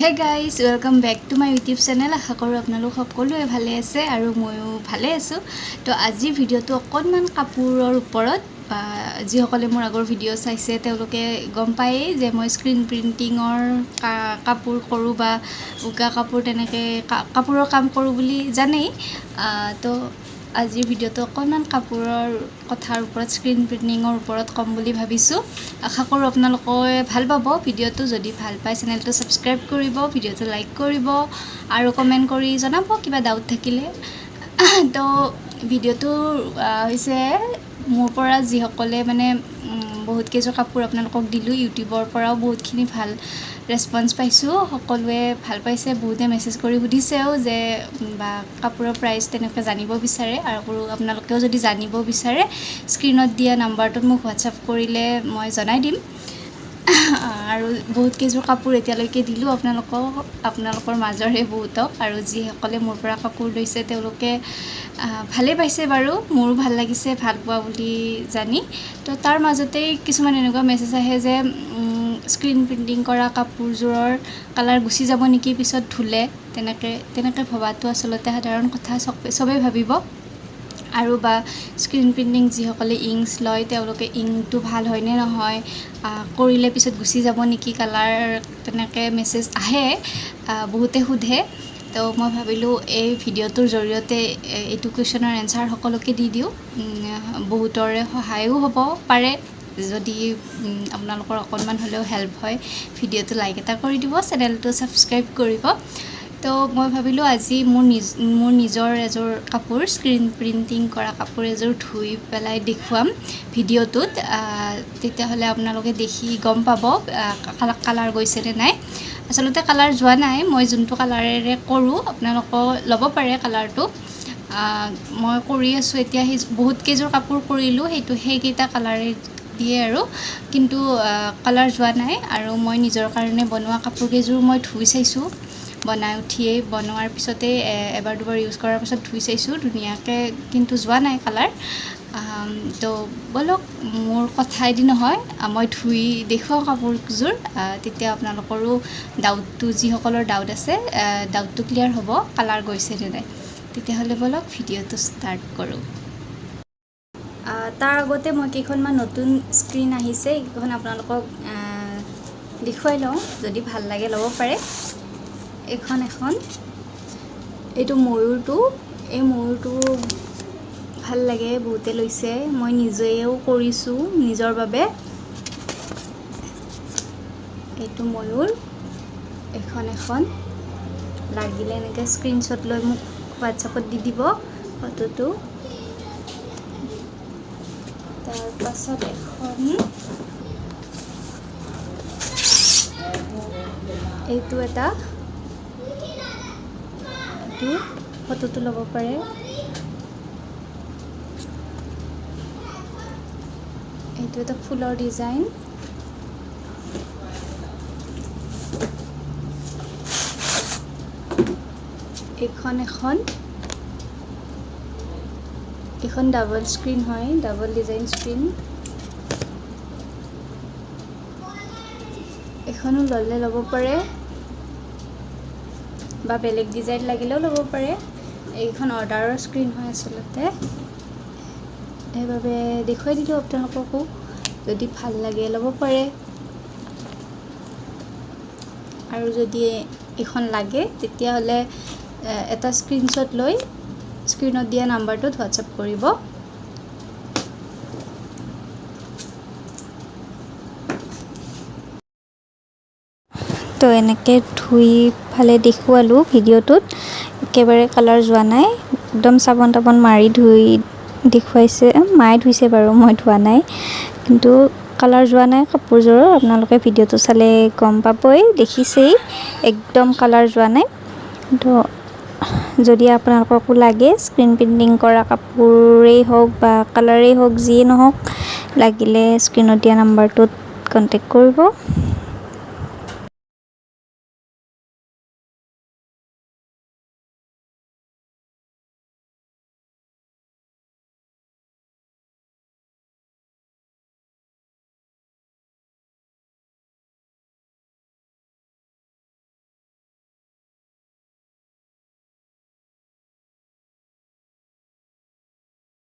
Hey guys, welcome back to my YouTube channel. আশা কৰোঁ আপোনালোক সকলোৱে ভালে আছে আৰু ময়ো ভালে আছোঁ। তো আজিৰ ভিডিঅ'টো অকণমান কাপোৰৰ ওপৰত বা যিসকলে মোৰ আগৰ ভিডিঅ' চাইছে, তেওঁলোকে গম পায়েই যে মই স্ক্ৰীণ প্ৰিণ্টিঙৰ কাপোৰ কৰোঁ বা উকা কাপোৰ, তেনেকৈ কাপোৰৰ কাম কৰোঁ বুলি জানেই। তো আজিৰ ভিডিঅ'টো অকণমান কাপোৰৰ কথাৰ ওপৰত, স্ক্ৰীণ প্ৰিণ্টিঙৰ ওপৰত ক'ম বুলি ভাবিছোঁ। আশা কৰোঁ আপোনালোকে ভাল পাব ভিডিঅ'টো। যদি ভাল পায়, চেনেলটো ছাবস্ক্ৰাইব কৰিব, ভিডিঅ'টো লাইক কৰিব আৰু কমেণ্ট কৰি জনাব কিবা ডাউট থাকিলে। তো ভিডিঅ'টো হৈছে মোৰ পৰা যিসকলে মানে বহুত কেইযোৰ কাপোৰ আপোনালোকক দিলোঁ, ইউটিউবৰ পৰাও বহুতখিনি ভাল ৰেচপঞ্চ পাইছোঁ, সকলোৱে ভাল পাইছে। বহুতে মেছেজ কৰি সুধিছেও যে বা কাপোৰৰ প্ৰাইচ তেনেকৈ জানিব বিচাৰে। আৰু আপোনালোকেও যদি জানিব বিচাৰে, স্ক্ৰীণত দিয়া নাম্বাৰটোত মোক হোৱাটছআপ কৰিলে মই জনাই দিম। আৰু বহুত কেইযোৰ কাপোৰ এতিয়ালৈকে দিলোঁ আপোনালোকক, আপোনালোকৰ মাজৰে বহুতক। আৰু যিসকলে মোৰ পৰা কাপোৰ লৈছে, তেওঁলোকে ভালেই পাইছে বাৰু, মোৰো ভাল লাগিছে ভাল পোৱা বুলি জানি। তো তাৰ মাজতেই কিছুমান এনেকুৱা মেছেজ আহে যে স্ক্ৰীণ প্ৰিণ্টিং কৰা কাপোৰযোৰৰ কালাৰ গুচি যাব নেকি পিছত ধুলে। তেনেকৈ তেনেকৈ ভবাটো আচলতে সাধাৰণ কথা, চবেই ভাবিব। আৰু বা স্ক্ৰীণ প্ৰিণ্টিং যিসকলে ইংকছ লয়, তেওঁলোকে ইংকটো ভাল হয়নে নহয়, কৰিলে পিছত গুচি যাব নেকি কালাৰ, তেনেকৈ মেছেজ আহে, বহুতে সোধে। তো মই ভাবিলোঁ এই ভিডিঅ'টোৰ জৰিয়তে এইটো কুৱেশ্যনৰ এনচাৰ সকলোকে দি দিওঁ। বহুতৰে সহায়ো হ'ব পাৰে। যদি আপোনালোকৰ অকণমান হ'লেও হেল্প হয়, ভিডিঅ'টো লাইক এটা কৰি দিব, চেনেলটো ছাবস্ক্ৰাইব কৰিব। তো মই ভাবিলোঁ আজি মোৰ নিজৰ এযোৰ কাপোৰ, স্ক্ৰীণ প্ৰিণ্টিং কৰা কাপোৰ এযোৰ ধুই পেলাই দেখুৱাম ভিডিঅ'টোত। তেতিয়াহ'লে আপোনালোকে দেখি গম পাব কালাৰ গৈছে নে নাই। আচলতে কালাৰ যোৱা নাই। মই যোনটো কালাৰেৰে কৰোঁ, আপোনালোকেও ল'ব পাৰে কালাৰটো। মই কৰি আছোঁ এতিয়া, সেই বহুত কেইযোৰ কাপোৰ কৰিলোঁ সেইটো সেইকেইটা কালাৰে দিয়ে আৰু কিন্তু কালাৰ যোৱা নাই। আৰু মই নিজৰ কাৰণে বনোৱা কাপোৰ কেইযোৰ মই ধুই চাইছোঁ বনাই উঠিয়েই, বনোৱাৰ পিছতেই এবাৰ দুবাৰ ইউজ কৰাৰ পাছত ধুই চাইছোঁ ধুনীয়াকৈ, কিন্তু যোৱা নাই কালাৰ। তো ব'লক, মোৰ কথাইদি নহয়, মই ধুই দেখুৱাওঁ কাপোৰযোৰ। তেতিয়া আপোনালোকৰো ডাউটটো, যিসকলৰ ডাউট আছে, ডাউটটো ক্লিয়াৰ হ'ব কালাৰ গৈছে নে নাই। তেতিয়াহ'লে ব'লক, ভিডিঅ'টো ষ্টাৰ্ট কৰোঁ। তাৰ আগতে মই কেইখনমান নতুন স্ক্ৰীণ আহিছে, এইকেইখন আপোনালোকক দেখুৱাই লওঁ। যদি ভাল লাগে ল'ব পাৰে। এইখন এখন, এইটো ময়ূৰটো, এই ময়ূৰটো ভাল লাগে, বহুতে লৈছে, মই নিজেও কৰিছোঁ নিজৰ বাবে। এইটো ময়ূৰ, এইখন এখন লাগিলে এনেকৈ স্ক্ৰীনশ্বট লৈ মোক হোৱাটছআপত দি দিব ফটোটো। তাৰপাছত এখন এইটো এটা, এইটো ফটোটো ল'ব পাৰে। এইটো এটা ফুলৰ ডিজাইন। এইখন এখন, এইখন ডাবল স্ক্ৰীণ হয়, ডাবল ডিজাইন স্ক্ৰীণ। এইখনো ল'লে ল'ব পাৰে বা বেলেগ ডিজাইন লাগিলেও ল'ব পাৰে। এইখন অৰ্ডাৰৰ স্ক্ৰীণ হয় আচলতে, সেইবাবে দেখুৱাই দিলোঁ আপোনালোককো। যদি ভাল লাগে ল'ব পাৰে। আৰু যদি এইখন লাগে, তেতিয়াহ'লে এটা স্ক্ৰীনশ্বট লৈ স্ক্ৰীণত দিয়া নাম্বাৰটোত হোৱাটছএপ কৰিব। তো এনেকৈ ধুই ফালে দেখুৱালোঁ ভিডিঅ'টোত, একেবাৰে কালাৰ যোৱা নাই। একদম চাবোন তাবোন মাৰি ধুই দেখুৱাইছে। মায়ে ধুইছে বাৰু, মই ধোৱা নাই। কিন্তু কালাৰ যোৱা নাই কাপোৰযোৰৰ। আপোনালোকে ভিডিঅ'টো চালে গম পাবই, দেখিছেই, একদম কালাৰ যোৱা নাই। তো যদি আপোনালোককো লাগে, স্ক্ৰীণ প্ৰিণ্টিং কৰা কাপোৰেই হওক বা কালাৰেই হওক, যিয়ে নহওক, লাগিলে স্ক্ৰীণত দিয়া নাম্বাৰটোত কণ্টেক্ট কৰিব।